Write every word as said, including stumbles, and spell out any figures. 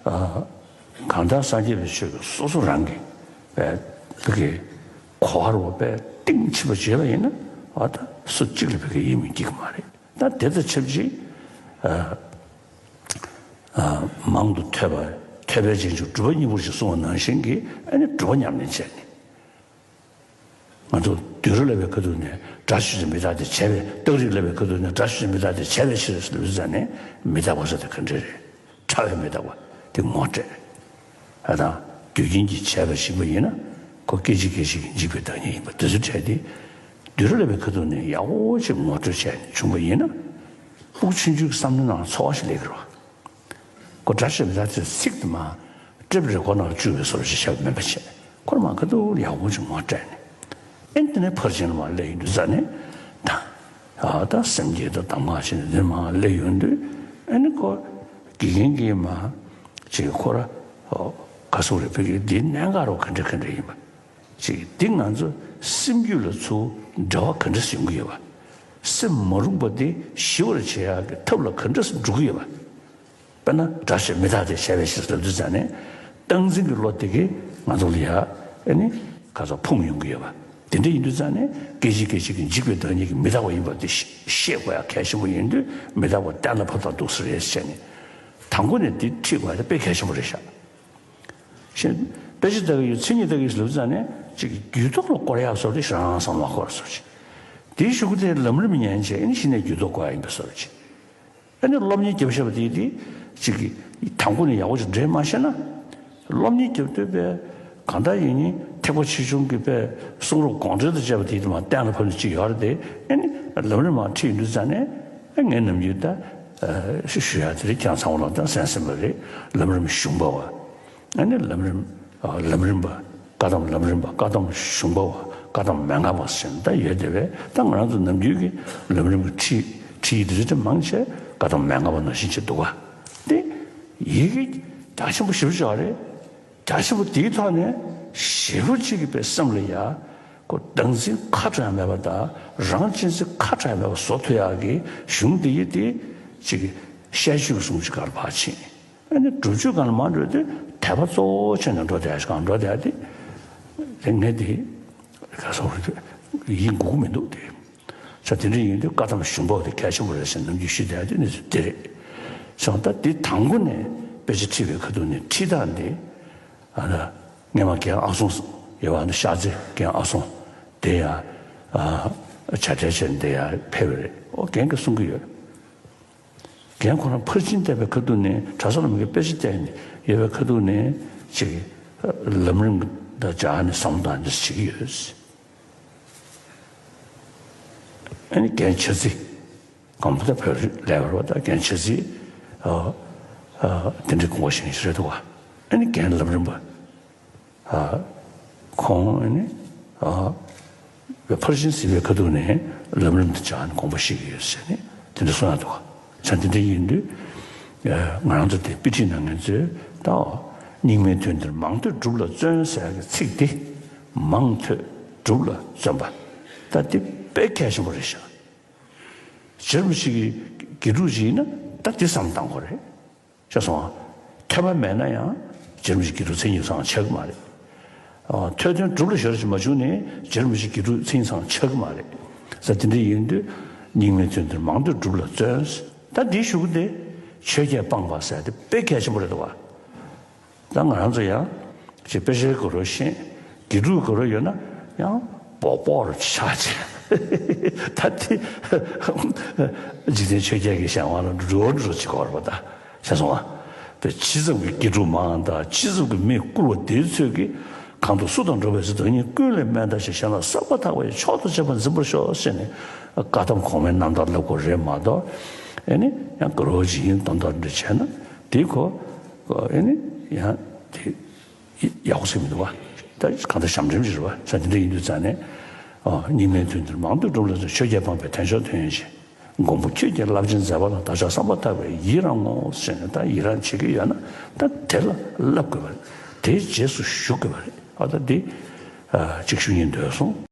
གང་ལྟར་སངས་རྒྱས་པའི་ཆོས་ཀྱི་སོ་སོ་རང་གི་བའི་ཕ་གི་གོ་བ་རུ་བའི་གཏིང་ཕྱིན་པ་བྱས་པ་ཡིན་ན། ཨ་ད་སུ་གཅིག་ལ་ཕ་གི་དབྱེ་མི་འགྱིག་གི་མ་རེད། ད་དེ་དང་ཆབས་ཅིག་མང་དུ་ཐོས་པ། ཐོས་པས་རྗེས་འཇུག་སྒྲུབ་པ་གཉིས་པོ་ཞེས་གསུངས་པ་ནང་བཞིན་གྱི་ཨ་ནི་སྒྲུབ་པ་ཉམས་ལེན་བྱས་ནས། ང་ཚོ་དུད་འགྲོ་ལབ་པའི་ཁ་ཐུག་ནས་སྒྲ་ཆོས་ཅན་མི་རྟག་སྟེ་བྱས་པས། རྟགས་རིགས་ལབ་པའི་ཁ་ཐུག་ནས་སྒྲ་ཆོས་ཅན་མི་རྟག་སྟེ་བྱས་པའི་ཕྱིར་ཟེར་ལབ་ཙང་ནས་མི་རྟག་པ་ཟེར་དེ་ག་འདྲ་རེད། ཕྲ་བའི་མི་རྟག་པ་དེ་ངོ་སྤྲད། ཨ་དང་། དུས་རྒྱུན་གྱི་བྱས་པ་ཞིག་པ་ཡིན་ན་ཁོ་སྐད་ཅིག་སྐད་ཅིག་གིས་འཇིག་པའི་བདག་ཉིད་ཡིན་པ་དེ་ཚོ་བྲལ་ཏེ། དུད་འགྲོ་ལབ་པའི་ཁ་ཐུག་ནས་ཡག་པོ་ཅིག་ངོ་སྤྲོད་བྱས་ནས་བྱུང་པ་ཡིན་ན། ཕྲུ་གུ་ཆུང་ཆུང་གི་བསམ་བློའི་ནང་ཚོར་བ་ཞིག་སླེབས་ཀྱི་རེད་བ། ཁོ་སྒྲ་ཆོས་མི་རྟག་སྟེ་ཚིག་དེ་མ་ཊེབ་རེ་ཀོར་ནང་བཅུག་པའི་བཟོ་འདྲ་ཞིག་བྱས་པ་མིན་པ་བྱས། ཁོ་རང་མ་ཁ་ཐུག་ཡག་པོ་ཅིག་ངོ་སྤྲད་ནས། ཨེ་དེ་ནས་ཕར་ཕྱིན་ལ་མར་སླེབས་ཡོང་དུས་ཙ་ནས། ད་ཨ་ད་སེམས་བསྐྱེད་དང་གདམས་ངག་བྱས་ནས་དེ་མར་སླེབས་ཡོང་དུས། ཨ་ནི་ཁོ་དགེ་རྒན་གྱིས་མ་ཅིག་ཁོ་ར་ཨོ་ག་སོག་རེ་ཕ་གི་འདི་གནད་འགག་རོ་ག་འདྲ་ག་འདྲ་ཡིན་པ། ཅིག་འདི་ང་ཚོ་སེམས་རྒྱུད་ལ་ཚུར་འབྲེལ་བ་ག་འདྲ་ཡོང་གི་ཡོད་པ། སེམས་མ་རུངས་པ་འདི་ཞི་བར་བྱེད་ཡག་གི་ཐབས་ལ་ག་འདྲ་འགྲོ་གི་ཡོད་པ། དཔེར་ན་སྒྲ་ཆོས་མི་རྟག་སྟེ་བྱས་པའི་ཕྱིར་ཟེར་དུས་ཙ་ནས། སྟངས་འཛིན་གྱི་བློ་དེ་གིས་ང་ཚོ་ལ་ཡ་ཨེ་ནི་ག་ཚོད་ཕུང་ཡོང་གི་ཡོད་པ། དེ་འདྲ་ཡིན་དུས་ཙ་ནས་སྐད་ཅིག་སྐད་ཅིག་གིས་འཇིག་པའི་བདག་ཉིད་ཀྱི་མི་རྟག་པ་ཡིན་པ་དེ་ཤེས་དགོས་ཡ་གལ་ཆེན་པོ་ཡིན་དུས། མི་རྟག་པ་གཏན་ལ་ཕབ་དང་འདུག་ཟེར་རེད་བྱས་ནས། དང་པོ་ནས་འདི་ཁྲིད་དགོས་ཡ་དེ་དཔེ་གལ་ཆེན་པོ་རེད་ཤག་ཤེས། དཔེ་ཆ་ལྟ་གི་ཡོད། མཚན་ཉིད་ལྟ་གི་ཡོད་ལབ་ཙ་ནས་ཅིག་རྒྱུད་ཐོག་ལ་བསྐོར་ཡག་བཟོ་དེ་ཞེ་དྲག་བསམ་བློ་འཁོར་བཟོ་ཅིག་དེའི་གཞུག་གུ་དེ་ལམ་རིམ་ཉན་བྱས་ཨེ་ནི་གཞི་ནས་རྒྱུད་ཐོག་བསྐོར་ཡག་ཡིན་པའི་བཟོ་ཅིག་ཨ་ནི་སློབ་གཉེར་རྒྱབ་བཞག་པ་དེ་དེ་ཅིག་གི་དང་པོ་ནས་ཡག་པོ་ཅིག་འདྲེན་མ་ཤེས་ན། སློབ་གཉེར་རྒྱབ་དུས་པས་གང་ལྟར་ཡིན་ནི་ཐེག་པ་ཆེ་ཆུང་གི་པས་གསུང་རབ་དགོངས་འགྲེལ་དང་བཅས་པ་དེ་དེ་མ་གཏན་ལ་ཕབ་ནས་ཅིག་ཡོད་རེད་དེ། ཨ་ནི་ལམ་རིམ་མ་ཁྲིད་ཡོང་དུས་ཙ་ནས། ཨ་ངས་ནམ་རྒྱུན་ད་ཞུ་ཞུ་ཡག་དེ་རེད། ཁྱེད་ཚང་མ་ལ་ད་གསན་གསན་པ་རེད། ལམ་རིམ་གཞུང་པ་བ། ཨ་ནི་ལམ་རིམ། ཨ་ལམ་རིམ་པ། བཀའ་གདམས་ལམ་རིམ་པ། བཀའ་གདམས་གཞུང་པ་བ། བཀའ་གདམས་མན་ངག་པ་ཟེར་ནས་ད་ཡོད་དེ་བས། ད་ང་རང་ཚོ་ནམ་རྒྱུན་གྱི་ལམ་རིམ་གྱི་ཁྲིད་ཁྲིད་ཡིག་དེ་ཚོ་དེ་མང་ཆེ་བཀའ་གདམས་མན་ངག་པ་ནང་བཞིན་བྱེད་འདུག་ག་དེ་ཡི་གེ་རྒྱ་ཆེན་པོ་ཞེ་པོ་ཅིག་རེད། རྒྱ་ཆེན་པོ་དེའི་ཐོག་ནས་ཞེ་པོ་ཅིག་གི་པའི་སེམས་ལ་ཡ་ཁོ་བདག་འཛིན་ཁ་བྲལ་མེད་པ་དང་། རང་གཅེས་འཛིན་ཁ་བྲལ་མེད་པ་བཟོ་ཐུབ་ཡག་གི་གཞུང་དེ་ཡི་དེ་ཅིག་ཤེར་ཕྱིན་གྱི་གསུང་ཅིག་གར་ཕར་ཕྱིན། ཨ་ནི་སྒྲུབ་བརྒྱུད་སྒང་ལ་མར་འགྲོ་དུས་དད་པ་གཙོ་བོ་བྱས་ནས་འགྲོ་བསྡད་ཤག་འགྲོ་བསྡད་དེ། དེ་ངས་དེ་ག་སོགས་ཡིན་དགོས་ཀྱི་མི་འདུག་དེ། ས་དེ་འདྲ་ཡིན་དུས་བཀའ་གདམས་གཞུང་པ་དེ་གལ་ཆེན་པོ་རེད་ཟེར་ནམ་རྒྱུན་ཞུས་བསྡད་དེ་གནས་ཚུལ་དེ་རེད། སོང་ད་དེ་དང་པོ་ནས་དཔེ་ཆ་ཁྲིད་པའི་ཁ་ཐུག་ནས་ཁྲིད་སྟངས་དེ། ཨ་ན་སྔས་མ་རྒན་ཨ་སོང་ཡོད་པ། ཨ་ན་ཤར་རྩེ་རྒན་ཨ་སོང་དེ་ཡང་ཨ་བྱ་བྲལ་བྱས་ནས་དེ་ཡང་ཕེབས་པ་རེད། ཨོ་རྒན་གྱིས་གསུང་གི་ཡོད། རྒན་ཁོ་རང་ཕར་ཕྱིན་བལྟས་པའི་ཁ་ཐུག་ནས་གྲྭ་ས་ལ་མི་གི་དཔེ་ཆ་བལྟས་ནས་ཡོད་པའི་ཁ་ཐུག་ནས་ཅིག་ལམ་རིམ་དང་སྦྱར་ནས་བསམ་བློ་བཏང་ནས་བྱེད་ཀྱི་ཡོད། ཨ་ནི་རྒན་ཆ་ཚི་གོང་པོ་ད་བོད་ལས་བར་བ་ད་རྒན་ཆ་ཚི་ཨ་ཨ་དེ་འདྲའི་དགོངས་པ་བཞེས་མཁན་ཞིག་རེད་འདུག་ག་ཨ་ནི་རྒན་ལམ་རིམ་པ། ཨ་ཁོང་ཨ་ནི་ཨ་ཕར་ཕྱིན་གཟིགས་པའི་ཁ་ཐུག་ནས་ལམ་རིམ་དུ་སྦྱར་ནས་དགོངས་པ་བཞེས་ཀྱི་ཡོད་ཟེར་ནས་དེ་འདྲ་གསུང་ཡག་འདུག་ག་ས་དེ་འདྲ་ཡིན་དུས་ང་རང་ཚོ་དེ་དཔེ་ཁྲིད་གནང་མཁན་ཚོས་ད་རྙིང་མའི་དོན་འདིར་མང་ཐོས་སྒྲུབ་ལ་བརྩོན་ཟེར་ཡག་གི་ཚིག་དེ། མང་ཐོས་སྒྲུབ་ལ་བརྩོན་པ། ད་དེ་དཔེ་གལ་ཆེན་པོ་རེད་ཤག་རྗེ་རིན་པོ་ཆེ་གི་དགེ་ཕྲུག་ཅིག་ཡིན་ན་ད་དེ་བསམ་བཏང་དགོས་རེད། ཤེས་སོང་ཨ། ཐོས་པ་མེད་ན་ཡང་རྗེ་རིན་པོ་ཆེའི་དགེ་ཕྲུག་མཚན་ཉིད་ཚང་ཆགས་ཀྱི་མ་རེད། ཨ་ཐོས་དོན་སྒྲུབ་ལ་གཞོལ་ཞིག་མ་བྱུང་ནས་རྗེ་རིན་པོ་ཆེའི་དགེ་ཕྲུག་མཚན་ཉིད་ཚང་ཆགས་ཀྱི་མ་རེད། ས་དེ་འདྲ་ཡིན་དུས་རྙིང་མའི་དོན་འདིར་མང་ཐོས་སྒྲུབ་ལ་བརྩོན། ད་འདིའི་གཞུག་གུ་དེ་ཆོས་བརྒྱད་སྤངས་པ་ཟེར་དེ་དཔེ་གལ་ཆེན་པོ་རེད་འདུག་བ། ད་ང་རང་ཚོ་ཡང་ཅིག་དཔེ་ཆའི་སྐོར་རོ་ཤེས། དགེ་ཕྲུག་སྐོར་རོ་ཡོད་ན་ཡང་སྤོག་སྤོག་རུ་ཆགས་ཆེ། ད་དེ་འཇིག་རྟེན་ཆོས་བརྒྱད་ཀྱི་གཞན་དབང་ལ་འགྲོ་འགྲོ་ཅིག་གོ་བར་པ་ད་ཤེས་སོང་ཨ། དཔེ་ཇི་ཙམ་གྱི་དགེ་ཕྲུག་མང་དང་ཇི་ཙམ་གྱི་མི་བཀུར་བ་དེ་ཚོས་ཀྱི་གང་དུ་སུ་དང་འགྲོགས་པའི་ཚེ་བདག་ཉིད་ཀུན་ལས་དམན་ལྟ་ཞིང་གཞན་ལ་བསགས་པ་ཐག་པས་མཆོག་ཏུ་གཅེས་པར་འཛིན་པར་ཤོག་ཟེར་ནས་བཀའ་གདམས་གོང་མའི་རྣམ་ཐར་བསླབ་དགོས་རེད་མ་གཏོགས། ཨེ་ནི་ཡང་དགའ་རོགས་ཇི་ཡིན་དོན་དག་འདྲ་བྱས་ན་དེ་ཁོ་ཨེ་ནི་ཡང་དེ་ཡག་པོ་ཟེར་མི་འདུག་བ། ད་གང་ལྟར་ཞབས་འདྲེན་ཞིག་རེད་བ། ས་དེ་འདྲ་ཡིན་དུས་ཙང་ནས་ཨ་རྙིང་མའི་དོན་འདིར་མང་དུ་སྒྲུབ་ལ་ཆོས་བརྒྱད་སྤངས་པས་དལ་འབྱོར་དོན་ཡོད་ཕྱིར། མགོན་པོ་ཁྱོད་ཀྱི་རླབས་ཆེན་མཛད་པ་ལ་བདག་ཅག་བསམ་པ་ཐག་པས་ཡི་རང་ངོ་ཟེར་ནས་ད་ཡི་རང་བྱེད་ཀྱི་ཡོད་ན་ད་དེ་ལ་བསླབ་དགོས་པ་རེད། དེའི་རྗེས་སུ་ཞུགས་དགོས་པ་རེད། ཨ་ད་འདི་ཨ་གཅིག་ཞུ་སྙིང་འདོད་སོང་།